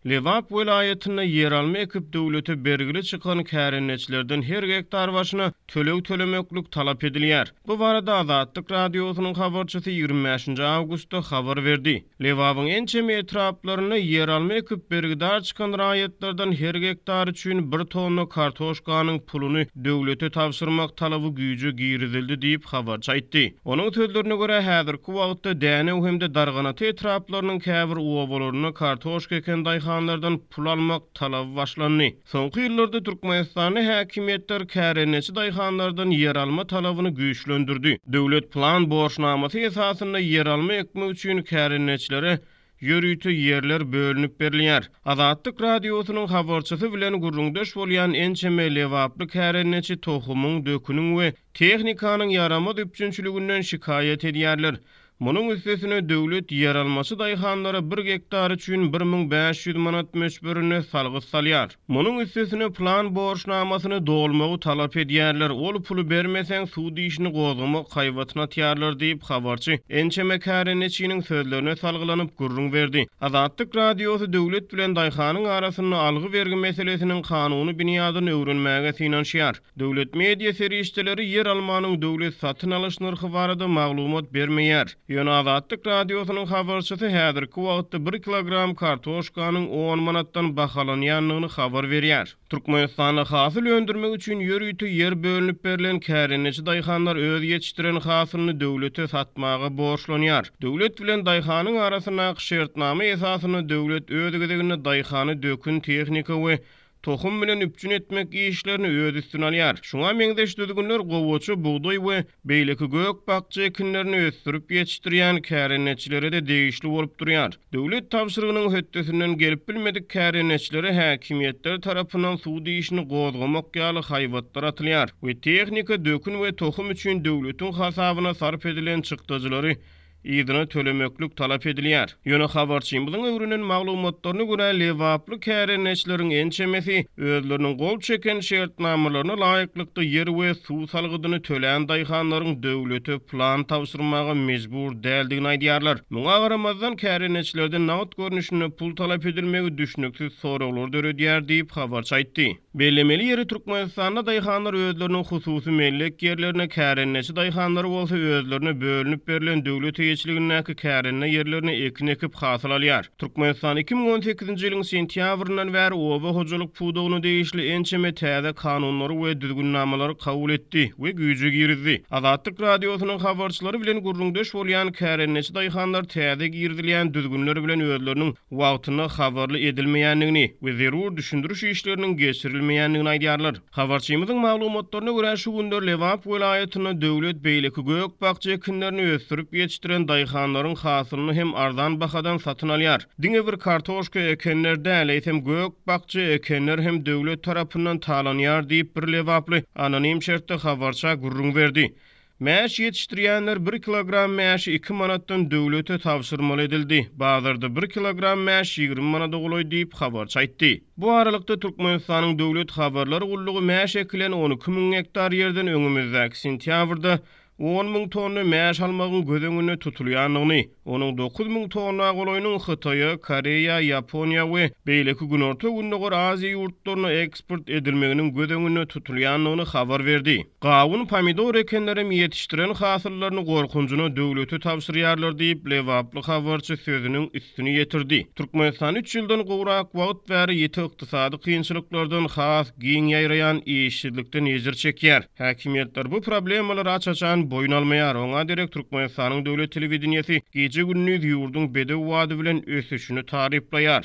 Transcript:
Lebap welaýatynda ýeralma ekip döwlete bergili çykan kärendeçilerden her gektar başyna töleg tölemeklik talap edilýär. Bu barada Azatlyk Radiosynyň habarçysy 25-nji awgustda habar berdi. Lebabyň ençeme etraplarynda ýeralma ekip bergidar çykan raýatlardan her gektar üçin bir tonna kartoşkanyň puluny döwlete tabşyrmak talaby güýje girizildi diýip, habarçy aýtdy. Onuň sözlerine görä, häzirki wagtda Dänew hem-de Darganata etraplarynyň käbir obalarynda kartoşka eken daýhanlardan pul almak talaby başlandy. Soňky ýyllarda Türkmenistanda häkimiýetler kärendeçi daýhanlardan ýeralma talabyny güýçlendirdi. Döwlet plan borçnamasy esasynda ýeralma ekmek üçin kärendeçilere ýörite ýerler bölünip berilýär. Azatlyk Radiosynyň habarçysy bilen gürrüňdeş bolýan ençeme lebaply kärendeçi tohumyň, döküniň we tehnikanyň ýaramaz üpjünçiliginden şikaýat edýärler. Munuň üstesine, döwlet ýeralmaçy daýhanlara bir gektar üçin 1500 manat möçberinde salgyt salýar. Munuň üstesine, plan borçnamasyny dolmagy talap edýärler, ol puly bermeseň, sud işini gozgamak haýbatyny atýarlar diýip, habarçy ençeme kärendeçiniň sözlerine salgylanyp gürrüň berdi. Azatlyk Radiosy döwlet bilen daýhanyň arasynda algy-bergi meselesiniň kanuny binýadyny öwrenmäge synanyşýar. Döwlet media serişdeleri ýer almanyň döwlet satyn alyş nyrhy barada maglumat bermeýär. Ýöne Azatlyk Radiosynyň habarçysy häzirki wagtda bir kilogram kartoşkanyň on manatdan bahalanýandygyny habar berýär. Türkmenistanda hasyl öndürmek üçin ýörite ýer bölünip berlen kärendeçi daýhanlar öz ýetişdiren hasylyny döwlete satmaga borçlanýar. Döwlet bilen daýhanyň arasyndaky şertnama esasynda döwlet öz gezeginde daýhany dökün, tehnika we tohum bilen üpjün etmek işlerini öz üstüne alýar. Şuňa meňzeş düzgünler gowaça, bugdaý we beýleki gök-bakja ekinlerini ösdürip ýetişdirýän kärendeçilere-de degişli bolup durýar. Döwlet tabşyrygynyň hötdesinden gelip bilmedik kärendeçilere häkimiýetler tarapyndan sud işini gozgamak ýaly haýbatlar atylýar we tehnika, dökün we tohum üçin döwletiň hasabyna sarp edilen çykdajylary yzyna tölemeklik talap edilýär. Ýöne habarçymyzyň öwrenen maglumatlaryna görä, lebaply kärendeçileriň ençemesi özleriniň gol çeken şertnamalaryna laýyklykda ýer we suw salgydyny tölän daýhanlaryň döwlete plan tabşyrmaga mejbur däldigini aýdýarlar. Muňa garamazdan, kärendeçilerden nagt görnüşinde pul talap edilmegi düşnüksiz soraglary döredýär diýip, habarçy aýtdy. Bellemeli ýeri, Türkmenistanda daýhanlar özleriniň hususy mellek ýerlerine, kärendeçi daýhanlar bolsa özlerine bölünip berlen döwlet eýeçiligindäki kärende ýerlerine ekin ekip hasyl alýar. Türkmenistan 2018-nji ýylyň sentýabryndan bäri oba hojalyk pudagyna degişli ençeme täze kanunlary we düzgünnamalary kabul etdi we güýje girizdi. Azatlyk Radiosynyň habarçylary bilen gürrüňdeş bolýan kärendeçi daýhanlar täze girizilýän düzgünler bilen özleriniň wagtynda habarly edilmeýändigini we zerur düşündiriş işleriniň geçirilmeýändigini aýdýarlar. Habarçymyzyň maglumatlaryna görä, şu günler Lebap welaýatynda döwlet beýleki gök-bakja ekinlerini ösdürip ýetişdiren daýhanlaryň hasylyny hem arzan bahadan satyn alýar. Diňe bir kartoşka ekenler däl, eýsem gök-bakja ekenler hem döwlet tarapyndan talanýar diýip, bir lebaply anonim şertde habarça gürrüň berdi. Mäş ýetişdirýänler bir kilogram mäşi iki manatdan döwlete tabşyrmaly edildi. Bazarda bir kilogram mäş 20 manada golaý diýip, habarçy aýtdy. Bu aralykda, Türkmenistanyň Döwlet habarlar gullugy mäş ekilen 12 müň gektar ýerden öňümizdäki sentýabrda 10 müň tonna mäş almagyň göz öňünde tutulýandygyny, onuň 9000 tonna golaýynyň Hytaýa, Koreýa, Ýaponiýa we beýleki Günorta-Gündogar Aziýa ýurtlaryna eksport edilmeginiň göz öňünde tutulýandygyny habar berdi. Gawun, pomidor ekenlerem ýetişdiren hasyllaryny gorkunjyna döwlete tabşyrýarlar diýip, lebaply habarçy sözüniň üstüni ýetirdi. Türkmenistan üç ýyldan gowrak wagt bäri ýiti ykdysady kynçylyklardan has giň ýaýraýan işsizlikden ejir çekýär. Häkimiýetler bu problemalary aç-açan boýun almaýar, oňa derek Türkmenistanyň döwlet telewideniýesi gije-gündiz ýurduň bedew bady bilen ösüşini taryplaýar.